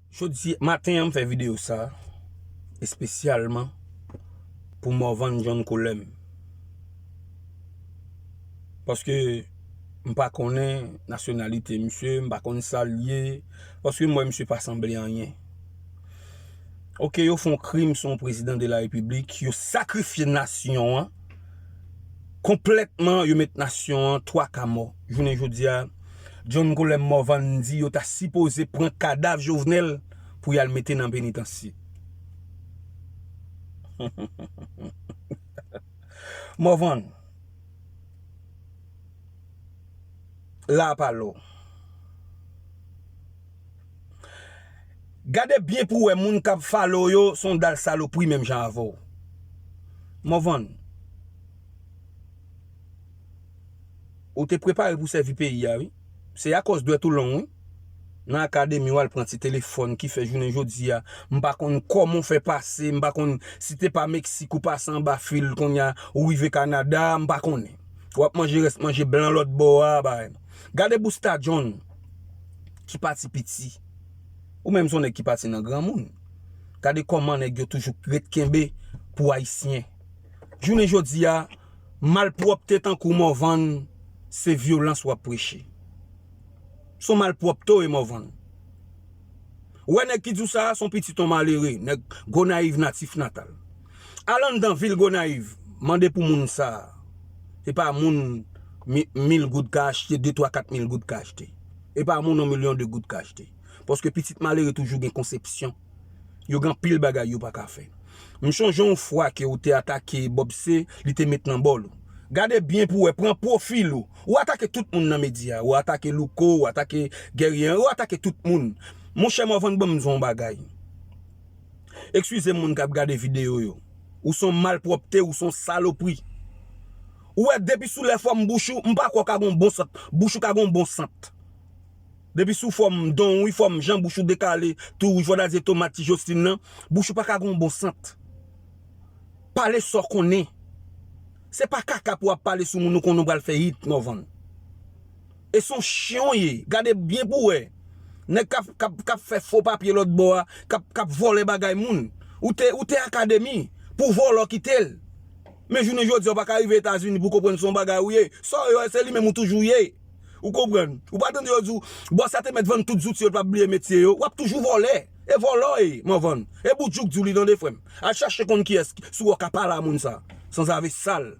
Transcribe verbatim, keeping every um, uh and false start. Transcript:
Jodi maten an, m fè videyo sa espesyalman pou Morvan John Colem. Paske m pa konnen nasyonalite misye, m pa konn sa l ye, paske m wè misye pa sanble anyen. Oke, yo fè yon krim sou yon prezidan de la repiblik, yo sakrifye nasyon an konplètman, yo met nasyon an twa ka mò. Jounen jodi a, John Colem Morvan di yo ta sipoze pran kadav Jovenel pou y al mete nan penitansye. Morvan, la pa lò. Gade byen pou wè moun k ap follow yo se yon dal salopri menm jan avè w. Morvan, ou te prepare pou sèvi peyi a, wi. Se akòz dwèt ou long, wi. Nan akademi, w al pran ti telefòn ki fè jounen jodi a, m pa konn kòman w fè pase, m pa konn si te pa Meksik ou pase anba fil, kounye a ou rive Kanada, m pa konnen. W ap manje rès manje blan lòt bò a, bay. Gade Busta John ki pati piti. Ou menm se yon nèg ki pati nan granmoun. Gade kòman nèg yo toujou ret kenbe pou Ayisyen. Jounen jodi a, malpwòpte tankou Morvan, se vyolans w ap preche. Se yon malpwòpte w ye, Morvan. Ou wè nèg ki di w sa a, se yon pitit yon malere, nèg Gonayiv natif natal. Al anndan vil Gonayiv, mande pou moun sa a. Se pa moun mi- mil goud ka achte, de, twa, kat mil goud ka achte. E pa moun yon milyon de goud ka achte. Paske pitit malere toujou gen konsepsyon. Yo gen anpil bagay yo pa ka fè. M chonje yon fwa ke ou te atake Bob C, li te met nan bòl ou. Gade byen pou wè, pran pwofil ou. Ou atake tout moun nan medya, ou atake Louko, ou atake Guerrier, ou atake tout moun. Monchè Morvan, ban m di w yon bagay. Eskize m moun k ap gade videyo yo. Ou se yon malpwòpte, ou se yon salopri. Ou wè, depi sou lè fòm bouch ou, m pa kwè w ka gen yon bon sant. Bouch ou ka gen yon bon sant. Depi sou fòm don, wi, fòm jan bouch ou dekale, tou wouj, fò ta di tomat ti Jostin nan, bouch ou pa ka gen yon bon sant. Pale sa w konnen. Se pa kaka pou w ap pale sou moun ou konnen w pral fè hit, Morvan. E se yon chen w ye. Gade byen pou w wè. Nèg k ap, k ap, k ap fè fo papye lòt bò a, k ap, k ap vòlè bagay moun. Ou te, ou te akademi pou vòlò kite l. Men jounen jodi a, w pa ka rive Etazini pou konprann se yon bagay ou ye. Sa w ye, se li menm ou toujou ye. Ou konprann? Ou pa tande yo di w, bòs la te mèt vann tout zouti yo, l pa bliye metye yo. W ap toujou vòlè. E vòlò w ye, Morvan. E Boudjouk di w li tande, frè m. Al chache konn kiyès sou wè w ka pale a moun sa. Sanzave sal.